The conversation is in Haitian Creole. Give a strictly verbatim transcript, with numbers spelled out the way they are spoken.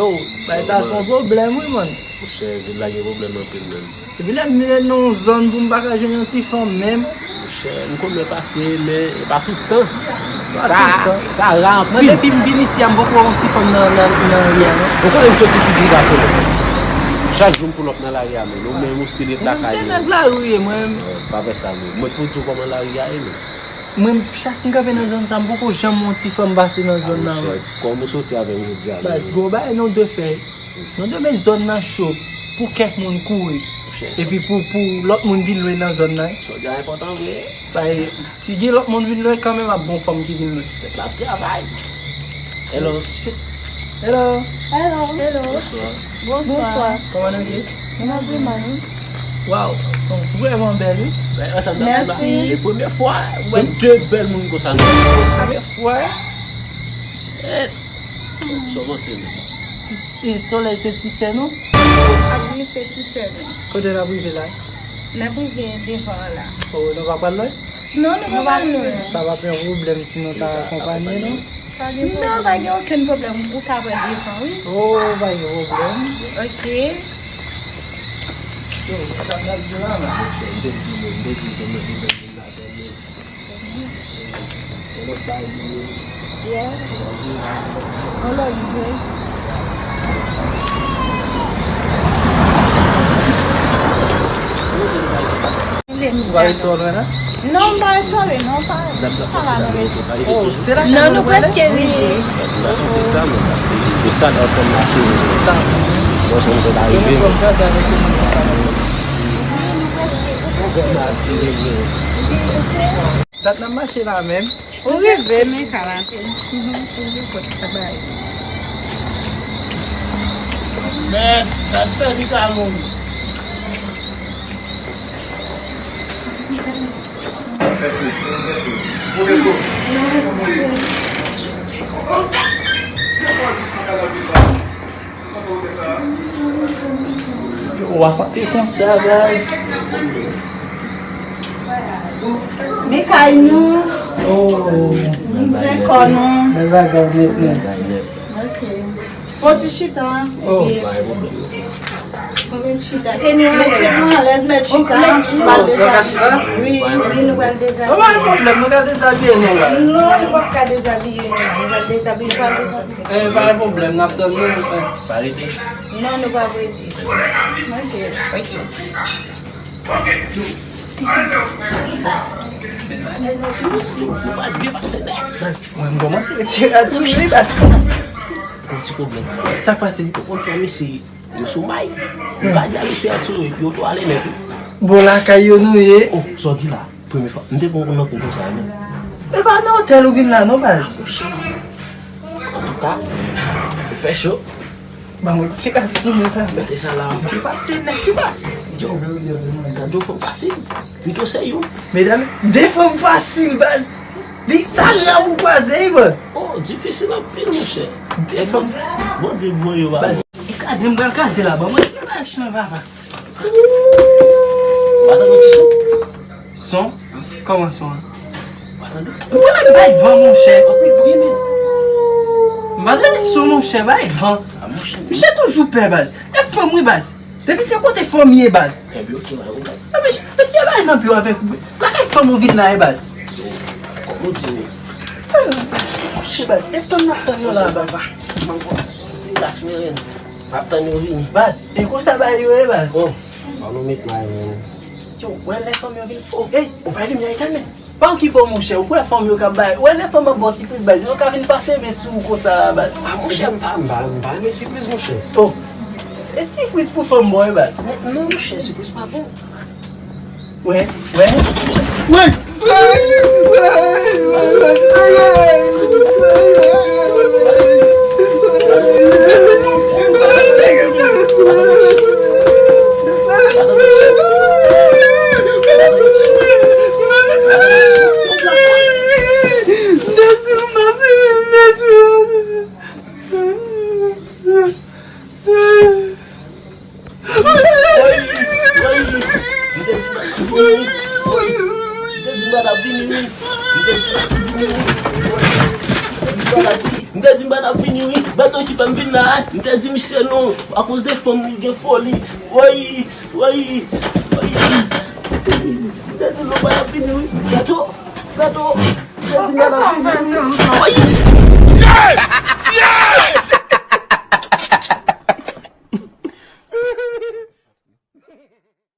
Oh, bay sa se yon pwoblèm, wi, man. Monchè, vil la gen pwoblèm anpil, menm. Epi lè m vin nan yon zòn pou m pa ka jwenn yon ti fanm menm. Monchè, m konn wè pase, men e pa tout tan. Sa, sa ra anpil. Mwen, depi m vin isi a, m poko wè yon ti fanm nan, nan, nan ri a, non. Ou konnen m soti pi byen pase w. Chak jou m pull up nan lari a, men ou menm ou still ret lakay ou. Mwen se nèg lari, mwen. Pa fè sa, non. Mwen pou di w kòman lari a ye, men. Mwen, chak m kanpe nan zòn sa, m poko janm wè yon ti fanm pase nan zòn nan, mwen. Kòm ou soti avè m jodi a, baz, gon bagay nou dwe fè. Nou dwe met zòn nan cho pou kèk moun kouri. Epi pou, pou lòt moun vin lwen nan zòn nan. Sa w di a enpòtan vre. Bay, si gen lòt moun vin lwen, kanmenm ap gon fanm ki vin lwen. Tèt la ap travay. Hello. Hello. Hello. Hello. Bonswa. Bonswa. Kòman nou ye? Nou pa vrèman, non. Waw, ou vrèman bèl, wi. Mèsi. E premye fwa m wè de bèl moun konsa, non. Premye fwa. Shit. Sa w panse, menm? Ti, e, solèy se ti sè nou? Ap di se ti sè nou. Kote n ap rive la? N ap rive devan an la. Oh, nou pa pral lwen? Non, nou pa pral lwen. Sa p ap yon pwoblèm si nou ta akonpanye nou? Non, pa gen okenn pwoblèm. Ou ka pran devan, wi. Oh, pa gen pwoblèm. Ok. Yo, sa m t ap di la, man. Monchè, m te di nou, m te di nou, m te di nou, m te di nou. Yeah. On lòt je. Ou pa ret twò lwen, non? Non, m pa ret twò lwen, non, pa, pa la nan rezo. Oh, se la. Non, nou prèske rive. Ou ka sote sa, men, paske yo kat ansanm mache, men sa. Bon, sa nou fè pa rive, men. Ou fè m atire, men. Dat n ap mache la menm. Ou rive, men ka la. Mhm, ou rive kot sa bay. Men, sa t fè li ka mouri. Yo, w ap antre konsa, baz. Men kay nou. Oh. Men kò nou. Bèl bagay nèt, men. Ok. Fò ti chita. Oh. Epi, mwen chita. E nou alèz, nou alèz, mèt chita. Nou pral dezabiye. Wi, wi, nou pral dezabiye. Non, pa gen pwoblèm, nou ka dezabiye nou la. Non, nou p ap ka dezabiye nou la. Nou pral dezabiye, nou pral dezabiye. Eh, pa gen pwoblèm, n ap tann nou. Eh. Pa rete. Non, nou p ap rete. Ok, ok. Baz, mwen m kòmanse retire rad sou li, baz. Yon ti pwoblèm. Sa k pase? Ou konn fanmi si yo sou may. Yo ka di al retire rad sou yo, epi yo tou ale nèt, wi. Bon, lakay yo nou ye. Oh, sa w di la? Premye fwa. M te pran konn nan kou konsa, men. E pa nan otèl ou vin la, non, baz. Antouka, fè cho. Ban mwen ti kat sou mwen kanmenm. Mete sa la. Ki pase, nèg, ki pase? Yo, gade yon fanm fasil. Pito se yon. Medam, de fanm fasil, baz. Li sa jan pou kwaze, baz. Oh, difisil anpil, monchè. De fanm fasil. Bondye voye yo ba. Baz, e kraze, m pral kraze la. Ban mwen ti kat sou mwen, papa. Ou pa tande ti son? Son? Kòman son an? Ou pa tande? Ou pa bay van, monchè. Anpil bri, men. M pa tande son, monchè, bay van. Ah, monchè. Misye toujou pè, baz. E fanm, wi, baz. Depi se kote fanm ye, baz. Ebyen, ok, pa gen pwoblèm. Ah, men, men ti bagay nan pye w avèk lakay fanm ou vin la, e, baz. Kòm ou di, men. Monchè, baz, e tann n ap tann yo la, baz. Relax, men, ren. N ap tann yo vini. Baz, e konsa bagay yo ye, baz. Oh, an nou met may, men. Yo, wè lè fanm yo vini. Oh, ey, ou bay limyè etèn, men. Pa okipe w, monchè, ou kwè fanm yo k ap bay. Ou wè lè fanm ap ba w sipriz, baz, yo ka vin pase men sou ou konsa la, baz. Ah, monchè, m pa, m pa, m pa renmen sipriz, monchè. Oh. E sipriz pou fanm bò, wi, baz. Men non, monchè, sipriz pa bon. Wè, wè. Wè. M te di m pa t ap vini wi. Bato ki fè m vin la, m te di misye non. Akoz de fanm li gen foli. Woy, woy.